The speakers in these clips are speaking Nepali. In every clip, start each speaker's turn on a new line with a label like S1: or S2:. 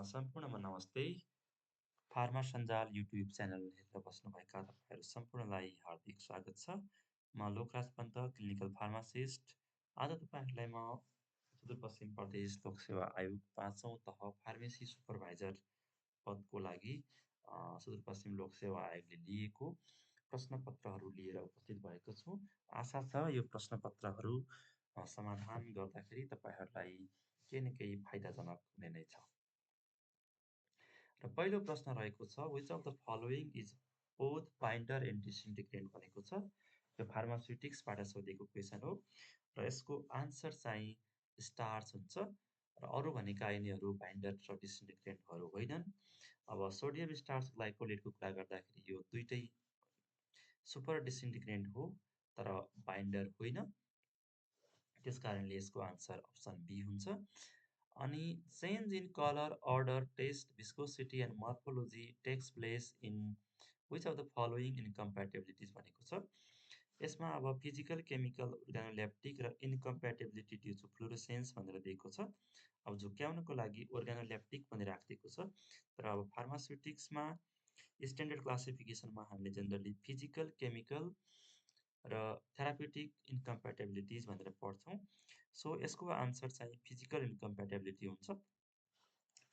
S1: सम्पूर्णमा नमस्ते। फार्मा सञ्जाल युट्युब च्यानल हेरेर बस्नुभएका तपाईँहरू सम्पूर्णलाई हार्दिक स्वागत छ। म लोकराज पन्त, क्लिनिकल फार्मासिस्ट। आज तपाईँहरूलाई म सुदूरपश्चिम प्रदेश लोकसेवा आयोग 5औँ तह फार्मेसी सुपरभाइजर पदको लागि सुदूरपश्चिम लोकसेवा आयोगले लिएको प्रश्नपत्रहरू लिएर उपस्थित भएको छु। आशा छ यो प्रश्नपत्रहरू समाधान गर्दाखेरि तपाईँहरूलाई केही न केही फाइदाजनक हुने नै छ। र पहिलो प्रश्न रहेको छ, which of the following is both binder and disintegrant भनेको छ। यो फार्मास्युटिक्सबाट सोधेको क्वेसन हो र यसको आन्सर चाहिँ स्टार्च हुन्छ र अरू भनेका यिनीहरू बाइन्डर र डिसइन्टिग्रेन्टहरू होइनन्। अब सोडियम स्टार्च ग्लाइकोलेटको कुरा गर्दाखेरि यो दुइटै सुपर डिसइन्टिग्रेन्ट हो तर बाइन्डर होइन। त्यस कारणले यसको आन्सर अप्सन बी हुन्छ। अनि change in colour, order, taste, viscosity and morphology takes place in which of the following incompatibilities भनेको छ। यसमा अब फिजिकल, केमिकल, organoleptic र इन्कम्प्याटेबिलिटी ड्यु टु फ्लुरोसेन्स भनेर दिएको छ। अब झुक्क्याउनको लागि organoleptic भनेर राखिदिएको छ। तर अब फार्मास्युटिक्समा स्ट्यान्डर्ड क्लासिफिकेसनमा हामीले जेनरली फिजिकल, केमिकल र थेराप्युटिक इन्कम्प्याटेबिलिटिज भनेर पढ्छौँ। सो यसको आन्सर चाहिँ फिजिकल इन्कम्प्याटेबिलिटी हुन्छ।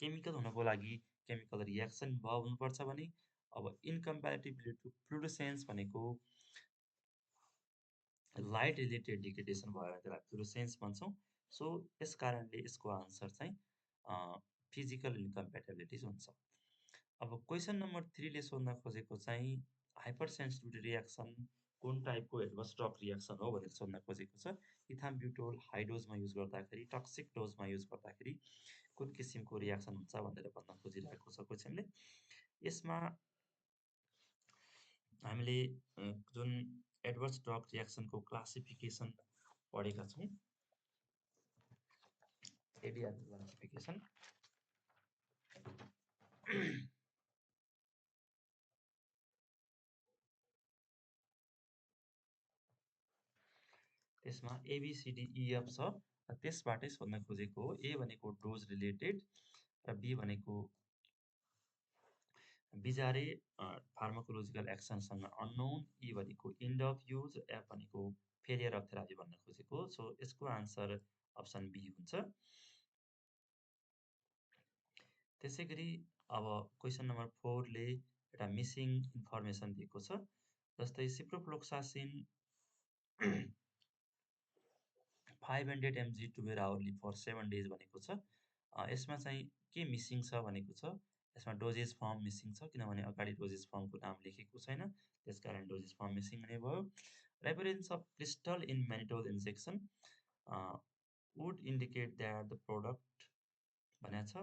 S1: केमिकल हुनको लागि केमिकल रियाक्सन इन्भल्भ हुनुपर्छ भने अब इन्कम्प्याटेबिलिटी टु फ्लुरोसेन्स भनेको लाइट रिलेटेड डिग्रेडेसन भयो भने त्यसलाई फ्लुरोसेन्स भन्छौँ। सो यस कारणले यसको आन्सर चाहिँ फिजिकल इन्कम्प्याटेबिलिटिज हुन्छ। अब क्वेसन नम्बर 3 ले सोध्न खोजेको चाहिँ हाइपर सेन्सिटिभिटी रियाक्सन कुन टाइपको एडभर्स ड्रग रियाक्सन हो भनेर सोध्न खोजेको छ। इथाम्ब्युटोल हाई डोजमा युज गर्दाखेरि, टक्सिक डोजमा युज गर्दाखेरि कुन किसिमको रियाक्सन हुन्छ भनेर भन्न खोजिरहेको छ क्वेसनले। यसमा हामीले जुन एडभर्स ड्रग रियाक्सनको क्लासिफिकेसन पढेका छौँ, एडिआर क्लासिफिकेसन त्यसमा ABCDEF छ। त्यसबाटै सोध्न खोजेको हो। ए भनेको डोज रिलेटेड र बी भनेको बिजारे फार्माकोलोजिकल एक्सनसँग अननोन, ई भनेको इन्ड अफ युज, एफ भनेको फेलियर अफ थेरापी भन्न खोजेको। सो यसको आन्सर अप्सन बी हुन्छ। त्यसै गरी अब क्वेसन नम्बर 4 ले एउटा मिसिङ इन्फर्मेसन दिएको छ। जस्तै ciprofloxacin 500 mg 2 hourly for 7 days भनेको छ। यसमा चाहिँ के मिसिङ छ भनेको छ। यसमा डोजेज फर्म मिसिङ छ, किनभने अगाडि डोजेज फर्मको नाम लेखेको छैन, त्यसकारण डोजेज फर्म मिसिङ हुने भयो। Reference of crystal in mannitol injection would indicate that the product भनेको छ।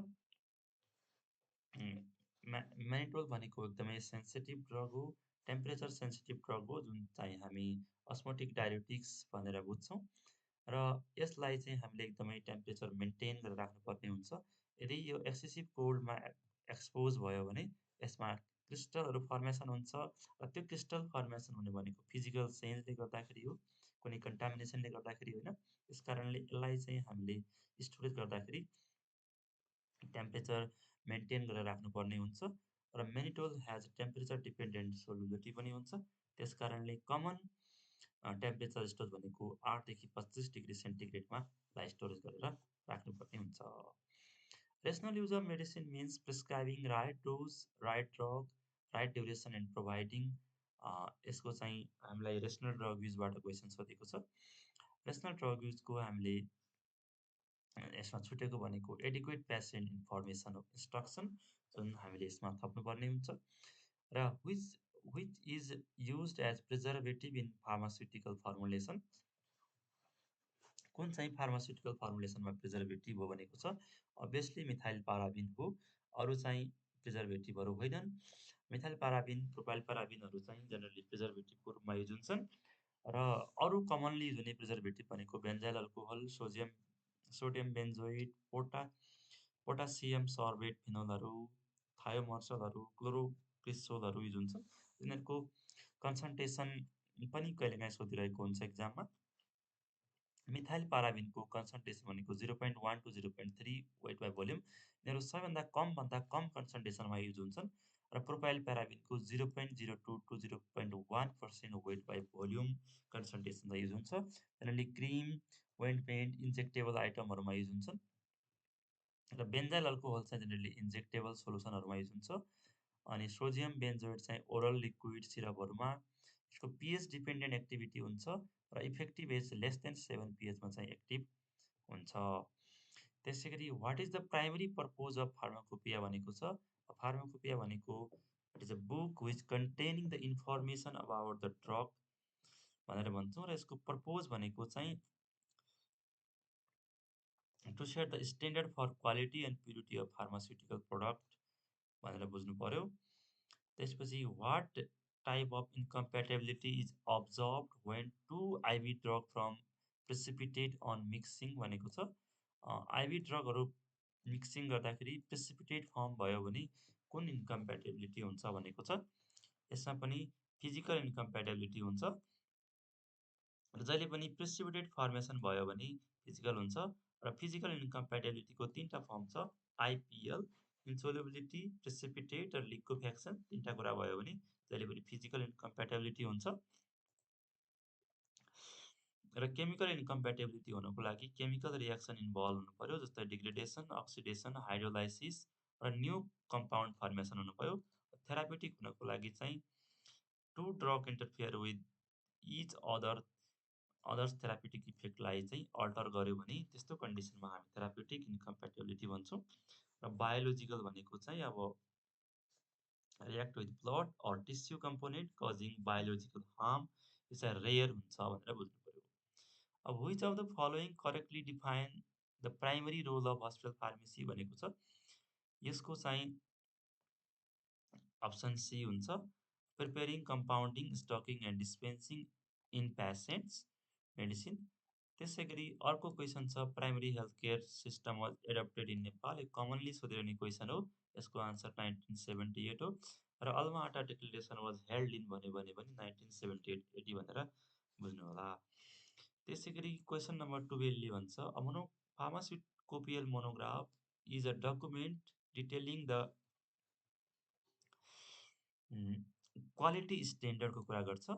S1: म्यानिटोल भनेको एकदमै सेन्सिटिभ ड्रग हो, टेम्परेचर सेन्सिटिभ ड्रग हो, जुन चाहिँ हामी अस्मोटिक डायरेटिक्स भनेर बुझ्छौँ र यसलाई चाहिँ हामीले एकदमै टेम्परेचर मेन्टेन गरेर राख्नुपर्ने हुन्छ। यदि यो एक्सेसिभ कोल्डमा एक्सपोज भयो भने यसमा क्रिस्टलहरू फर्मेसन हुन्छ र त्यो क्रिस्टल फर्मेसन हुने भनेको फिजिकल चेन्जले गर्दाखेरि हो, कुनै कन्टामिनेसनले गर्दाखेरि होइन। त्यस कारणले यसलाई चाहिँ हामीले स्टोरेज गर्दाखेरि टेम्परेचर मेन्टेन गरेर राख्नुपर्ने हुन्छ र म्यानिटोल ह्याज टेम्परेचर डिपेन्डेन्ट सोलुबिलिटी पनि हुन्छ। त्यस कारणले कमन टेम्परेचर स्टोरेज भनेको 8 देखि 25 डिग्री सेन्टिग्रेडमा यसलाई स्टोरेज गरेर राख्नुपर्ने हुन्छ। Rational use of medicine means prescribing right dose, right drug, right duration and providing. यसको चाहिँ हामीलाई रेसनल ड्रग युजबाट क्वेसन सोधेको छ। रेसनल ड्रग युजको हामीले यसमा छुटेको भनेको adequate patient information of instruction, जुन हामीले यसमा थप्नुपर्ने हुन्छ। र which is used as preservative in pharmaceutical formulation। कुन चाहिँ फार्मास्युटिकल फर्मुलेसनमा प्रिजर्भेटिभ हो भनेको छ। अभियसली मिथाइल पाराबिन हो, अरू चाहिँ प्रिजर्भेटिभहरू होइनन्। मिथाइल पाराबिन, प्रोपाइल पाराबिनहरू चाहिँ जेनरली प्रिजर्भेटिभको रूपमा युज हुन्छन् र अरू कमनली युज हुने प्रिजर्भेटिभ भनेको बेन्जाइल अल्कोहल, सोडियम बेन्जोइड, पोटासियम सर्बेट फिनोलहरू, थायोमर्सलहरू, क्लोरोक्रिसोलहरू युज हुन्छन्। यिनीहरूको कन्सन्ट्रेसन पनि कहिलेकाहीँ सोधिरहेको हुन्छ एक्जाममा। मिथाइल पाराबिनको कन्सन्ट्रेसन भनेको 0.1 टु 0.3 वेट बाई भोल्युम, यिनीहरू सबैभन्दा कमभन्दा कम कन्सन्ट्रेसनमा युज हुन्छन्। र प्रोपाइल प्याराबिनको 0.02 टु 0.1% वेट बाई भोल्युम कन्सन्ट्रेसनमा युज हुन्छ। यिनीहरूले क्रिम, ओइन्टमेन्ट, इन्जेक्टेबल आइटमहरूमा युज हुन्छन्। र बेन्जाइल अल्कोहल चाहिँ जेनरली इन्जेक्टेबल सोलुसनहरूमा युज हुन्छ। अनि सोडियम बेन्जोएट चाहिँ ओरल लिक्विड सिरपहरूमा। यसको पिएच डिपेन्डेन्ट एक्टिभिटी हुन्छ र इफेक्टिभ एज लेस देन 7 पिएचमा चाहिँ एक्टिभ हुन्छ। त्यसै गरी what is the primary purpose of pharmacopoeia भनेको छ। फार्माकोपिया भनेको it is a book which containing the information about the drug भनेर भन्छौँ। र यसको पर्पोज भनेको चाहिँ to set the standard for quality and purity of pharmaceutical product भनेर बुझ्नु पर्यो। त्यसपछि what type of incompatibility is observed when two IV drug from precipitate on mixing भनेको छ। आइभी ड्रगहरू मिक्सिङ गर्दाखेरि प्रेसिपिटेट फर्म भयो भने कुन इन्कम्प्याटेबिलिटी हुन्छ भनेको छ। यसमा पनि फिजिकल इन्कम्प्याटेबिलिटी हुन्छ र जहिले पनि प्रेसिपिटेट फर्मेसन भयो भने फिजिकल हुन्छ। र फिजिकल इन्कम्प्याटेबिलिटीको तिनवटा फर्म छ, आइपिएल, इन्सोल्युबिलिटी, प्रेसिपिटेट र लिक्विफेक्सन। तिनवटा कुरा भयो भने जहिले पनि फिजिकल इन्कम्प्याटेबिलिटी हुन्छ। र केमिकल इन्कम्प्याटेबिलिटी हुनको लागि केमिकल रियाक्सन इन्भल्भ हुनु पर्यो, जस्तै डिग्रेडेसन, अक्सिडेसन, हाइड्रोलाइसिस र न्यू कम्पाउन्ड फर्मेसन हुनु पर्यो। थेरापेटिक हुनको लागि चाहिँ two drug interfere with each others therapeutic इफेक्टलाई चाहिँ अल्टर गर्यो भने त्यस्तो कन्डिसनमा हामी थेरापेटिक इन्कम्प्याटेबिलिटी भन्छौँ। र बायोलोजिकल भनेको चाहिँ अब react with blood or tissue component causing biological harm, यो चाहिँ रेयर हुन्छ भनेर बुझ्नु पर्यो। अब which of the following correctly define the primary role of hospital pharmacy भनेको छ। यसको चाहिँ अप्सन सी हुन्छ, preparing, compounding, stocking and dispensing in patients medicine. त्यसै गरी अर्को क्वेसन छ, primary health care system was adopted in Nepal. यो कमनली सोधिरहने क्वेसन हो। यसको आन्सर 1978 हो। र अल्मा आटा डिक्लेरेसन वाज हेल्ड इन भन्यो भने पनि 1978 80 भनेर बुझ्नु होला। त्यसै गरी क्वेसन नम्बर 12ले भन्छ, pharmacopoeial monograph is a document detailing the quality स्ट्यान्डर्डको कुरा गर्छ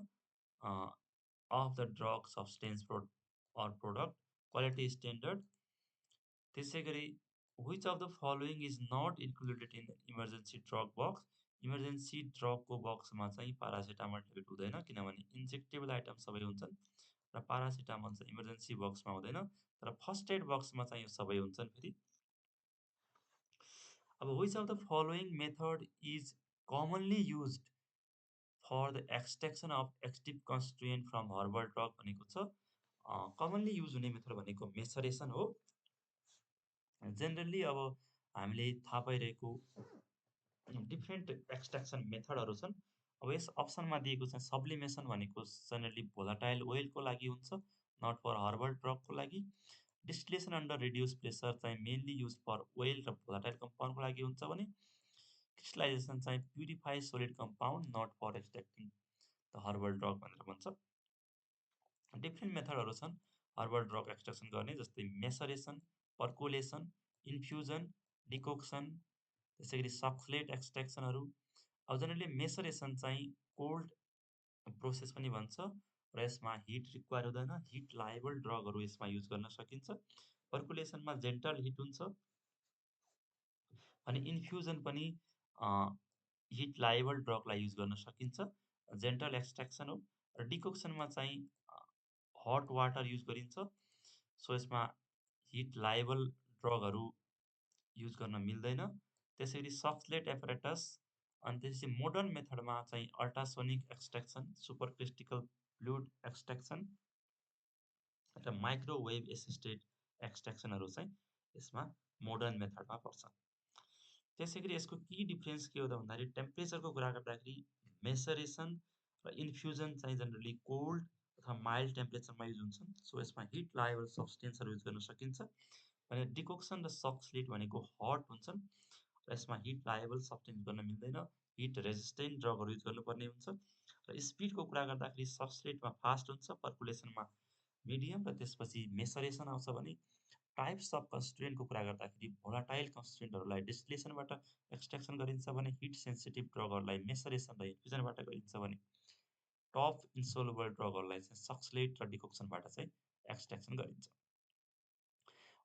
S1: of the drug substance or product quality standard. त्यसै गरी which of the following is not included in emergency drug box. Emergency ड्रगको बक्समा चाहिँ पारासिटामल ट्याब्लेट हुँदैन, किनभने इन्जेक्टेबल आइटम सबै हुन्छन् र पारासिटामल चाहिँ इमर्जेन्सी बक्समा हुँदैन। तर फर्स्ट एड बक्समा चाहिँ यो सबै हुन्छन् फेरि। अब which of the following method is commonly used for the extraction of active constituent from herbal drug भनेको छ। कमनली युज हुने मेथड भनेको मेसरेसन हो। जेनरली अब हामीले थाहा पाइरहेको डिफ्रेन्ट एक्सट्र्याक्सन मेथडहरू छन्। अब यस अप्सनमा दिएको चाहिँ सब्लिमेसन भनेको जेनरली भोलाटाइल ओइलको लागि हुन्छ, नट फर हर्बल ड्रगको लागि। डिस्टिलेसन अन्डर रिड्युस प्रेसर चाहिँ मेनली युज फर ओइल र भोलाटाइल कम्पाउन्डको लागि हुन्छ भने क्रिस्टलाइजेसन चाहिँ purify solid compound, not for extracting the herbal drug भनेर भन्छ। डिफ्रेन्ट मेथडहरू छन् हर्बल ड्रग एक्सट्र्याक्सन गर्ने, जस्तै मेसरेसन, पर्कुलेसन, इन्फ्युजन, डिकोक्सन, त्यसै गरी सक्लेट एक्सट्र्याक्सनहरू। अब जेनरली मेसरेसन चाहिँ कोल्ड प्रोसेस पनि भन्छ र यसमा हिट रिक्वायर हुँदैन, हिट लायबल ड्रगहरू यसमा युज गर्न सकिन्छ। पर्कुलेसनमा जेन्टल हिट हुन्छ अनि इन्फ्युजन पनि हिट लायबल ड्रगलाई युज गर्न सकिन्छ, जेन्टल एक्सट्र्याक्सन हो। र डिकोक्सनमा चाहिँ हट वाटर युज गरिन्छ, सो यसमा हिट लायबल ड्रगहरू युज गर्न मिल्दैन। त्यसै गरी सक्लेट एपरेटस अनि त्यसपछि मोडर्न मेथडमा चाहिँ ultrasonic extraction, super critical fluid extraction र माइक्रोवेभ एसिस्टेड एक्सट्र्याक्सनहरू चाहिँ यसमा मोडर्न मेथडमा पर्छ। त्यसै गरी यसको की डिफ्रेन्स के हो त भन्दाखेरि टेम्परेचरको कुरा गर्दाखेरि मेसरेसन र इन्फ्युजन चाहिँ जेनरली कोल्ड अथवा माइल्ड टेम्परेचरमा युज हुन्छन्, सो यसमा हिट लायबल सब्सटेन्सहरू युज गर्न सकिन्छ। भने डिकोक्सन र सक्सलेट भनेको हट हुन्छन् र यसमा हिट लायबल सब्सटेन्स गर्न मिल्दैन, हिट रेजिस्टेन्ट ड्रगहरू युज गर्नुपर्ने हुन्छ। र स्पिडको कुरा गर्दाखेरि सक्सलेटमा फास्ट हुन्छ, पर्कुलेसनमा मिडियम र त्यसपछि मेसरेसन आउँछ भने टाइप्स अफ कन्स्टिट्युएन्टको कुरा गर्दाखेरि भोलाटाइल कन्स्टिट्युएन्टहरूलाई डिस्टिलेसनबाट एक्सट्र्याक्सन गरिन्छ भने हिट सेन्सिटिभ ड्रगहरूलाई मेसरेसन र इन्फ्युजनबाट गरिन्छ भने टफ इन्सोलुबल ड्रगहरूलाई चाहिँ सक्सलेट र डिकोक्सनबाट चाहिँ एक्सट्र्याक्सन गरिन्छ।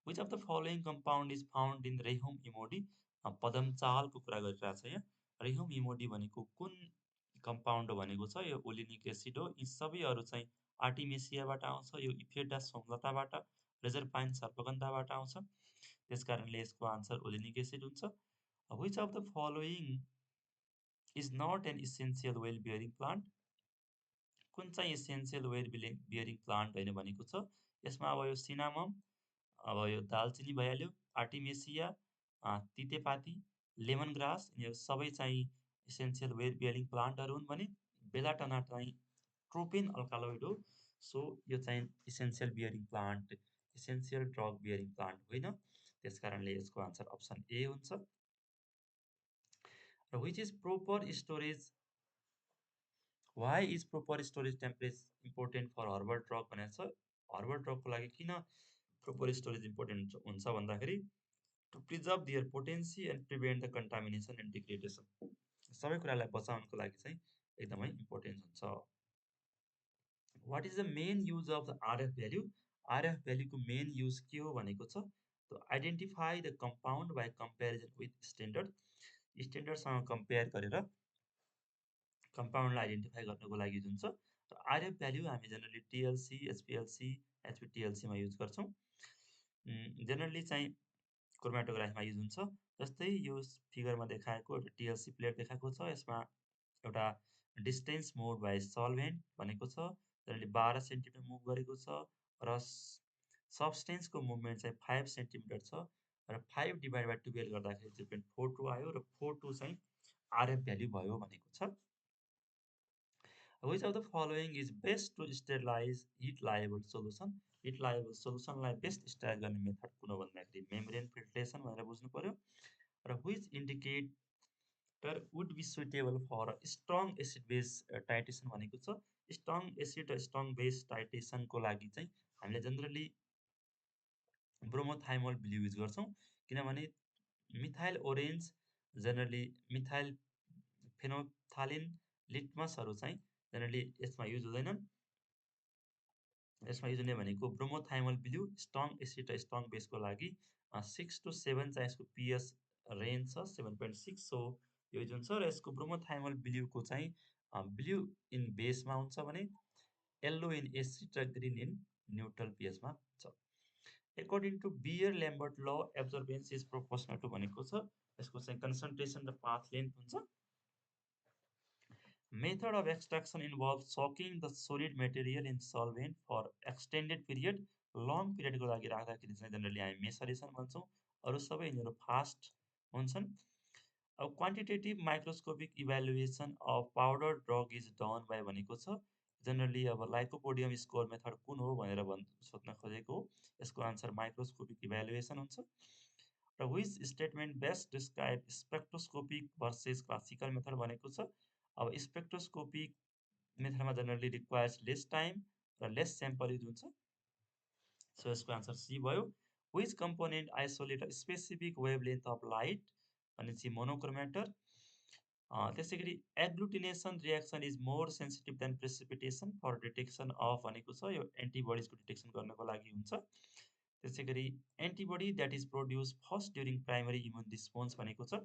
S1: Which of the following compound is found in rheum emodi पदमचालको कुरा गरिरहेको छ यहाँ। रेहुम इमोडी भनेको कुन कम्पाउन्ड हो भनेको छ यो ओलिनिक एसिड हो। यी सबैहरू चाहिँ आर्टिमेसियाबाट आउँछ, यो इफेडा सोमलताबाट, रेजरपाइन सर्पगन्धाबाट आउँछ। त्यस कारणले यसको आन्सर ओलिनिक एसिड हुन्छ। Which of the following is not an essential well bearing plant कुन चाहिँ इसेन्सियल वेल बियरिङ प्लान्ट होइन भनेको छ। यसमा अब यो सिनामम, अब यो दालचिनी भइहाल्यो, आर्टिमेसिया, तितेपाती, लेमन ग्रास, यिनीहरू सबै चाहिँ इसेन्सियल वेल बियरिङ प्लान्टहरू हुन् भने बेलाटना चाहिँ ट्रोपिन अल्कालोइड हो। सो यो चाहिँ essential bearing plant, essential drug bearing plant होइन। त्यस कारणले यसको आन्सर अप्सन ए हुन्छ। र which is proper storage why is proper storage temperature important for herbal drug भनेको छ। हर्बल ड्रगको लागि किन प्रोपर स्टोरेज इम्पोर्टेन्ट हुन्छ भन्दाखेरि to preserve their potency and prevent the contamination and degradation, सबै कुरालाई बचाउनको लागि चाहिँ एकदमै इम्पोर्टेन्ट हुन्छ। What is the main use of the RF value RF भ्याल्युको मेन युज के हो भनेको छ त identify the compound by comparison with standard स्ट्यान्डर्डसँग कम्पेयर गरेर कम्पाउन्डलाई आइडेन्टिफाई गर्नको लागि जुन छ। र आरएफ भ्याल्यु हामी जेनरली टिएलसी, एचपिएलसी, एचपिटिएलसीमा युज गर्छौँ। जेनरली चाहिँ क्रोमेटोग्राफीमा युज हुन्छ। जस्तै यो फिगरमा देखाएको एउटा टिएलसी प्लेट देखाएको छ। यसमा एउटा डिस्टेन्स मोड बाई सल्भेन्ट भनेको छ, जसले 12 सेन्टिमिटर मुभ गरेको छ र सब्सटेन्सको मुभमेन्ट चाहिँ 5 सेन्टिमिटर छ र 5 डिभाइड बाई 12 गर्दाखेरि 0.42 आयो र 42 चाहिँ आरएफ भ्याल्यु भयो भनेको छ। Which of the following is best to sterilize heat liable solution? Heat liable solutionलाई बेस्ट स्टाइल गर्ने मेथड कुन हो भन्दाखेरि मेम्ब्रेन फिल्ट्रेसन भनेर बुझ्नु पर्यो। र which indicator would be suitable for a strong acid base titration भनेको छ। स्ट्रङ एसिड र स्ट्रङ बेस टाइटेसनको लागि चाहिँ हामीले जनरली ब्रोमोथाइमोल ब्लू युज गर्छौँ, किनभने मिथाइल ओरेन्ज, जेनरली मिथाइल फेनोथालिन, लिटमसहरू चाहिँ जेनरली यसमा युज हुँदैनन्। यसमा युज हुने भनेको ब्रोमोथाइमोल ब्लू स्ट्रङ एसिड र स्ट्रङ बेसको लागि 6 to 7 चाहिँ यसको पिएच रेन्ज छ, 7.6। सो यो जुन छ र यसको ब्रोमोथाइमोल ब्लूको चाहिँ ब्लू इन बेसमा हुन्छ भने येल्लो इन एसिड र ग्रिन इन न्युट्रल पिएचमा हुन्छ। According to Beer-Lambert law, absorbance is proportional to भनेको छ। यसको चाहिँ कन्सन्ट्रेसन र पाथ लेन्थ हुन्छ। Method of extraction involves soaking the solid material in solvent for extended period. long period को लागि राख्दाखेरि चाहिँ जनरली हामी मेसरेसन भन्छौँ। अरू सबै यिनीहरू फास्ट हुन्छन्। अब quantitative microscopic evaluation of powder drug is done by भनेको छ। जनरली अब लाइकोपोडियम स्कोर मेथड कुन हो भनेर सोध्न खोजेको हो। यसको आन्सर माइक्रोस्कोपिक इभ्यालुएसन हुन्छ। र which statement best describe spectroscopic versus classical method भनेको छ। अब स्पेक्ट्रोस्कोपिक मेथडमा जनरली रिक्वायर्स लेस टाइम र लेस स्याम्पल युज हुन्छ। सो यसको आन्सर सी भयो। Which component isolate a specific wavelength of light भनेपछि मोनोक्रोमेटर। त्यसै गरी agglutination reaction is more sensitive than precipitation for detection of भनेको छ। यो एन्टिबडिजको डिटेक्सन गर्नको लागि हुन्छ। त्यसै गरी antibody that is produce first during primary immune response भनेको छ।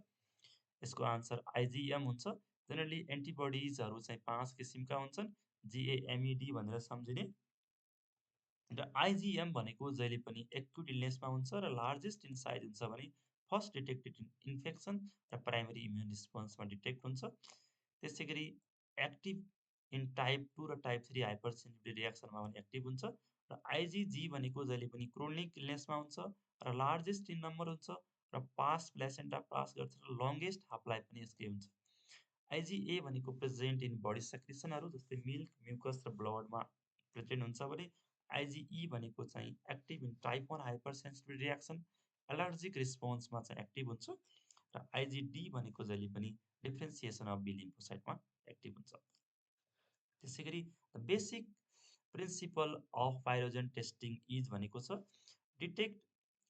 S1: यसको आन्सर आइजिएम हुन्छ। जेनरली एन्टिबडिजहरू चाहिँ 5 किसिमका हुन्छन्, जिएएमइडी भनेर सम्झिने। र आइजिएम भनेको जहिले पनि एक्युट इलनेसमा हुन्छ र लार्जेस्ट इन साइज हुन्छ भने फर्स्ट डिटेक्टेड इन इन्फेक्सन र प्राइमरी इम्युन रिस्पोन्समा डिटेक्ट हुन्छ। त्यसै गरी एक्टिभ इन टाइप 2 र टाइप 3 हाइपरसेन्सिटिभिटी रियाक्सनमा पनि एक्टिभ हुन्छ। र आइजिजी भनेको जहिले पनि क्रोनिक इलनेसमा हुन्छ र लार्जेस्ट इन नम्बर हुन्छ र पास प्लेसेन्टा पास गर्छ र लङ्गेस्ट हाफ लाइफ पनि यसकै हुन्छ। आइजिए भनेको प्रेजेन्ट इन बडी सेक्रेसनहरू जस्तै मिल्क, म्युकस र ब्लडमा प्रेजेन्ट हुन्छ भने आइजिई भनेको चाहिँ active in type 1 hypersensitivity reaction, allergic रिस्पोन्समा चाहिँ एक्टिभ हुन्छ। र आइजिडी भनेको जहिले पनि डिफ्रेन्सिएसन अफ बी लिम्फोसाइटमा एक्टिभ हुन्छ। त्यसै गरी basic principle of pyrogen testing is भनेको छ detect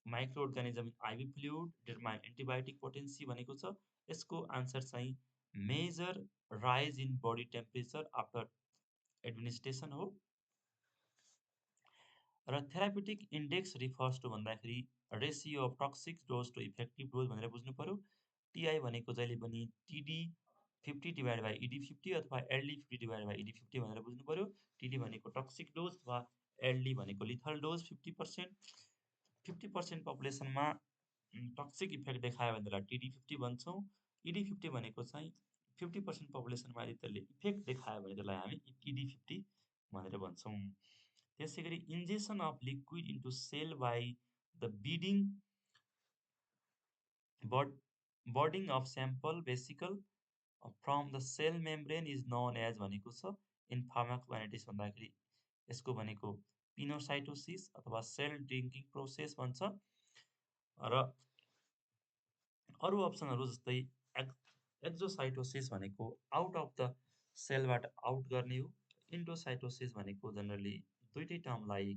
S1: micro organism in IV fluid, determine antibiotic potency भनेको छ। यसको आन्सर चाहिँ major rise in body temperature after administration हो। र थेरापेटिक इन्डेक्स रिफर्स टु भन्दाखेरि ratio of toxic dose to effective dose भनेर बुझ्नु पर्यो। टिआई भनेको जहिले पनि टिडी 50 डिभाइड बाई इडी 50 अथवा एलडी 50 डिभाइड बाई इडी 50 भनेर बुझ्नु पर्यो। टिडी भनेको टक्सिक डोज अथवा एलडी भनेको लिथल डोज 50%। 50% पपुलेसनमा टक्सिक इफेक्ट देखायो भने त्यसलाई टिडी 50 भन्छौँ। इडी 50 भनेको चाहिँ 50% पपुलेसनमा यदि त्यसले इफेक्ट देखायो भने त्यसलाई हामी इडी 50 भनेर भन्छौँ। त्यसै गरी injection of liquid into cell by the bud budding of sample vesicle from the cell membrane is known as भनेको छ इन फार्माकोकाइनेटिक्स भन्दाखेरि यसको भनेको पिनोसाइटोसिस अथवा सेल ड्रिङ्किङ प्रोसेस भन्छ। र अरू अप्सनहरू जस्तै एक्जोसाइटोसिस भनेको आउट अफ द सेलबाट आउट गर्ने हो। इन्डोसाइटोसिस भनेको जनरली दुइटै टर्मलाई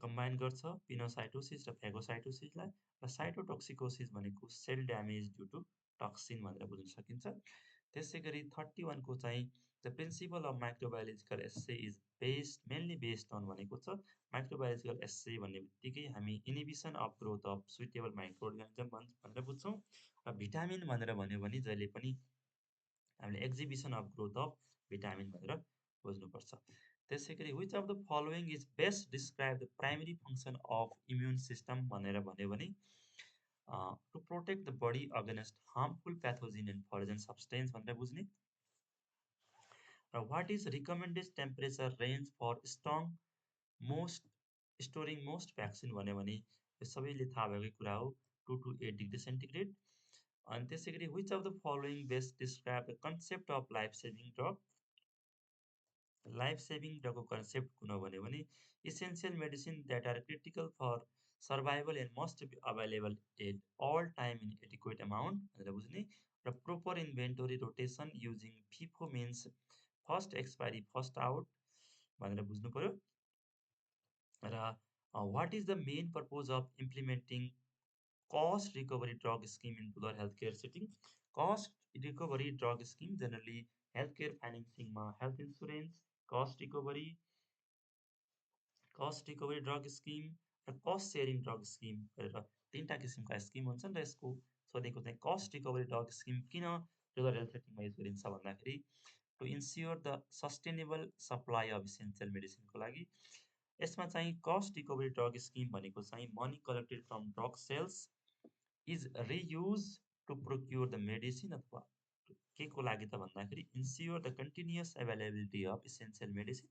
S1: कम्बाइन गर्छ पिनोसाइटोसिस र फेगोसाइटोसिसलाई। र साइटोटोक्सिकोसिस भनेको cell damage due to toxin भनेर बुझ्न सकिन्छ। त्यसै गरी 31 को चाहिँ the principle of microbiological assay is mainly based on भनेको छ। माइक्रोबायोलोजिकल एस्से भन्ने बित्तिकै हामी inhibition of growth of suitable micro organism भनेर बुझ्छौँ। र भिटामिन भनेर भन्यो भने जहिले पनि हामीले exhibition of growth of vitamin भनेर बुझ्नुपर्छ। त्यसै गरी which of the following is best describe the primary function of immune system भनेर भन्यो भने to protect the body against harmful pathogen and foreign substance भनेर बुझ्ने। र what is recommended temperature range for most storing most vaccine भन्यो भने यो सबैले थाहा भएकै कुरा हो 2 to 8 डिग्री सेन्टिग्रेड। अनि त्यसै गरी which of the following best describe the concept of life saving drug. Life saving ड्रगको कन्सेप्ट कुन हो भने essential medicine that are critical for survival and must be available at all time in adequate amount भनेर बुझ्ने। र proper inventory rotation using FIFO means first expiry first out भनेर बुझ्नु पर्यो। र what is the main purpose of implementing cost recovery drug scheme in rural healthcare setting. Cost recovery drug scheme generally healthcare financing मा health insurance, cost recovery drug scheme र cost sharing drug scheme गरेर तीनटा किसिमका स्किम हुन्छन्। र यसको सोधेको चाहिँ cost recovery drug scheme किन rural health setting मा युज गरिन्छ भन्दाखेरि to ensure the sustainable supply of essential medicine को लागि। यसमा चाहिँ cost recovery drug scheme भनेको चाहिँ money collected from drug sales is reused to procure the medicine अथवा के को लागि त भन्दाखेरि ensure the continuous availability of essential medicine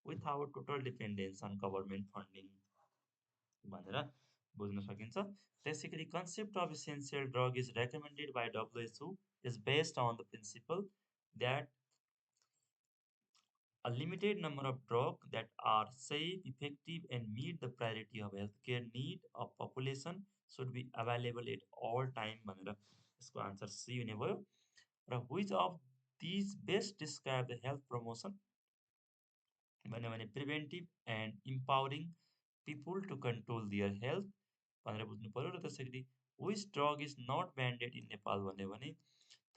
S1: without total dependence on government funding भनेर बुझ्न सकिन्छ। त्यसै गरी concept of essential drug is recommended by WHO is based on the principle that a limited number of drugs that are safe, effective, and meet the priority of healthcare need of population should be available at all time भनेर यसको आन्सर सी हुने भयो। र which of these best describe the health promotion भन्यो भने preventive and empowering people to control their health भनेर बुझ्नु पर्यो। र त्यसै गरी which drug is not banded in Nepal भन्यो भने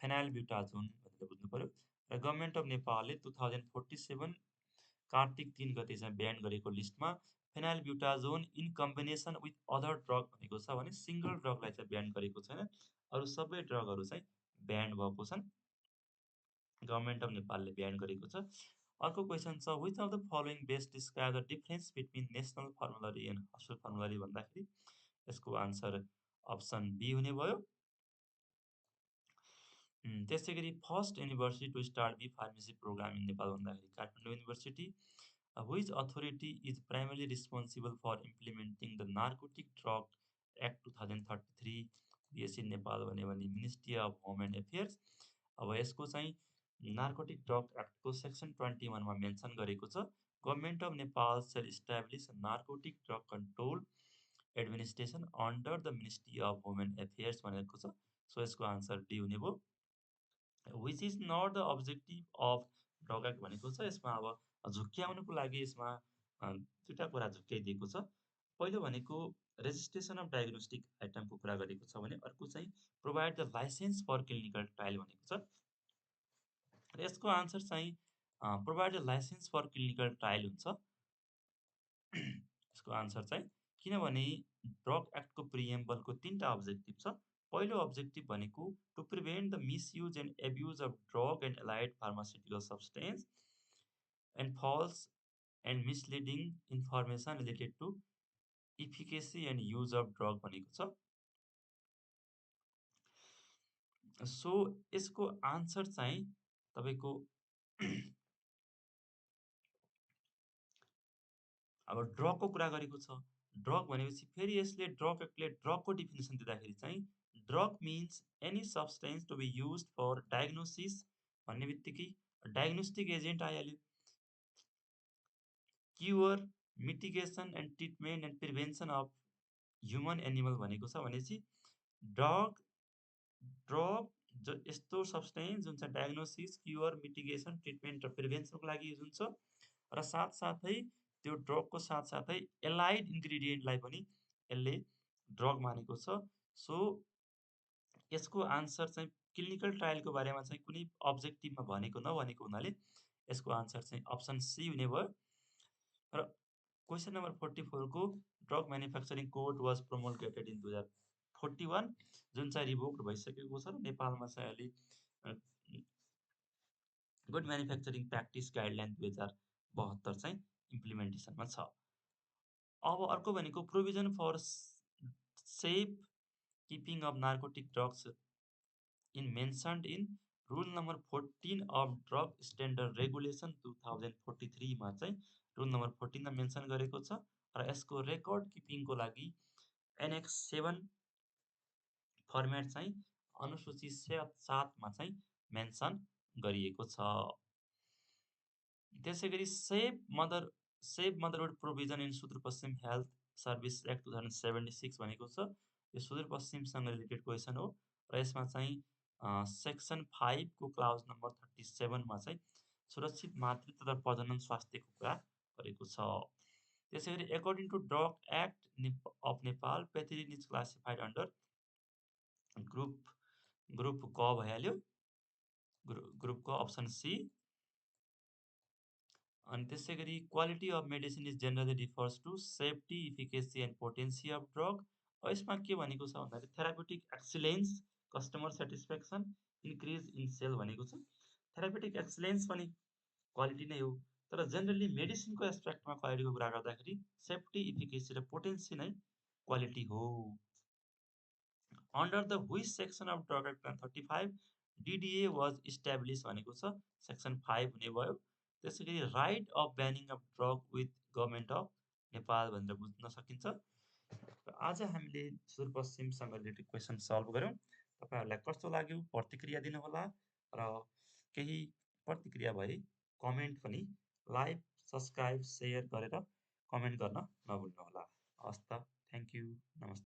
S1: फेनाइलब्युटाजोन भनेर बुझ्नु पर्यो। र गभर्मेन्ट अफ नेपालले 2047 कार्तिक 3 गते चाहिँ ब्यान गरेको लिस्टमा phenylbutazone in combination with other drug भनेको छ भने सिङ्गल ड्रगलाई चाहिँ ब्यान गरेको छैन। अरू सबै ड्रगहरू चाहिँ ब्यान भएको छन्, गभर्मेन्ट अफ नेपालले ब्यान गरेको छ। अर्को क्वेसन छ which of the following best describe the difference between national formulary and hospital formulary भन्दाखेरि यसको आन्सर अप्सन बी हुने भयो। त्यसै गरी first university to start B pharmacy program in Nepal भन्दाखेरि Kathmandu university. Which authority is primarily responsible for implementing the narcotic drug act 2033 BSC Nepal भन्यो भने ministry of home and affairs. अब यसको चाहिँ नार्कोटिक ड्रग एक्टको सेक्सन 21 मा मेन्सन गरेको छ government of Nepal cell establish narcotic drug control administration under the ministry of home and affairs भनेको छ। सो यसको आन्सर डी हुने भयो। Which is not the objective of drug act भनेको छ यसमा अब झुक्क्याउनुको लागि यसमा दुईटा कुरा झुक्क्याइदिएको छ। पहिलो भनेको रेजिस्ट्रेसन अफ डायग्नोस्टिक आइटमको कुरा गरेको छ भने अर्को चाहिँ provide the licence for clinical trial भनेको छ। र यसको आन्सर चाहिँ provide the licence for clinical trial हुन्छ। यसको आन्सर चाहिँ किनभने ड्रग एक्टको प्रिएम्बलको 3टा अब्जेक्टिभ छ। पहिलो अब्जेक्टिभ भनेको to prevent the misuse and abuse of drug and allied pharmaceutical substance and false and misleading information related to efficacy and use of drug भनेको छ। सो यसको आन्सर चाहिँ तपाईँको अब ड्रगको कुरा गरेको छ। ड्रग भनेपछि फेरि यसले ड्रग एक्टले ड्रगको डिफिनिसन दिँदाखेरि चाहिँ drug means any substance to be used for diagnosis भन्ने बित्तिकै डायग्नोस्टिक एजेन्ट आइहाल्यो। Cure, mitigation and treatment and prevention of human animal भनेको छ भनेपछि ड्रग ड्रग यस्तो सब्सटेन्स जुन चाहिँ डायग्नोसिस, क्युर, मिटिगेसन, ट्रिटमेन्ट र प्रिभेन्सनको लागि युज हुन्छ र साथसाथै त्यो ड्रगको साथसाथै एलाइड इन्ग्रिडियन्टलाई पनि यसले ड्रग मानेको छ। सो यसको आन्सर चाहिँ क्लिनिकल ट्रायलको बारेमा चाहिँ कुनै अब्जेक्टिभमा भनेको नभनेको हुनाले यसको आन्सर चाहिँ अप्सन सी हुने भयो। र क्वेसन नम्बर 44 को drug manufacturing code was promulgated in 2041 जुन चाहिँ रिभोक्ड भइसकेको छ र नेपालमा चाहिँ अहिले गुड म्यानुफ्याक्चरिङ प्र्याक्टिस गाइडलाइन 2072 चाहिँ इम्प्लिमेन्टेसनमा छ। अब अर्को भनेको provision for safe keeping of narcotic drugs in mentioned in rule number 14 of drug standard regulation 2043 मा चाहिँ रुल नम्बर 14 मा मेन्सन गरेको छ र यसको रेकर्ड किपिङको लागि एनेक्स 7 फर्मेट चाहिँ अनुसूची 7 मा चाहिँ मेन्सन गरिएको छ। त्यसै गरी save motherhood provision in Sudurpashchim health service act 2076 भनेको छ। यो सुदूरपश्चिमसँग रिलेटेड क्वेसन हो र यसमा चाहिँ सेक्सन 5 को क्लाउज नम्बर 37 मा चाहिँ सुरक्षित मातृत्व तथा प्रजनन स्वास्थ्यको कुरा गरेको छ। त्यसै गरी according to drug act of Nepal pethidine is classified under group क भइहाल्यो, ग्रुप क अप्सन सी। अनि त्यसै गरी quality of medicine is generally refers to safety, efficacy and potency of drug. यसमा के भनेको छ भन्दाखेरि therapeutic excellence, customer satisfaction, increase in sale भनेको छ। थेरापेटिक एक्सिलेन्स पनि क्वालिटी नै हो, तर जेनरली मेडिसिनको एस्पेक्टमा क्वालिटीको कुरा गर्दाखेरि सेफ्टी, इफिकेसी र पोटेन्सी नै क्वालिटी हो। Under the which section of drug act 35 DDA was establish भनेको छ, सेक्सन 5 हुने भयो। त्यसै गरी right of banning of drug with government of Nepal भनेर बुझ्न सकिन्छ। र आज हामीले सुदूरपश्चिमसँग रिलेटेड क्वेसन सल्भ गऱ्यौँ। तपाईँहरूलाई कस्तो लाग्यो प्रतिक्रिया दिनुहोला र केही प्रतिक्रिया भए कमेन्ट पनि लाइक, सब्सक्राइब, सेयर गरेर कमेन्ट गर्न नभुल्नुहोला। हवस् त, थ्याङ्क यू, नमस्ते।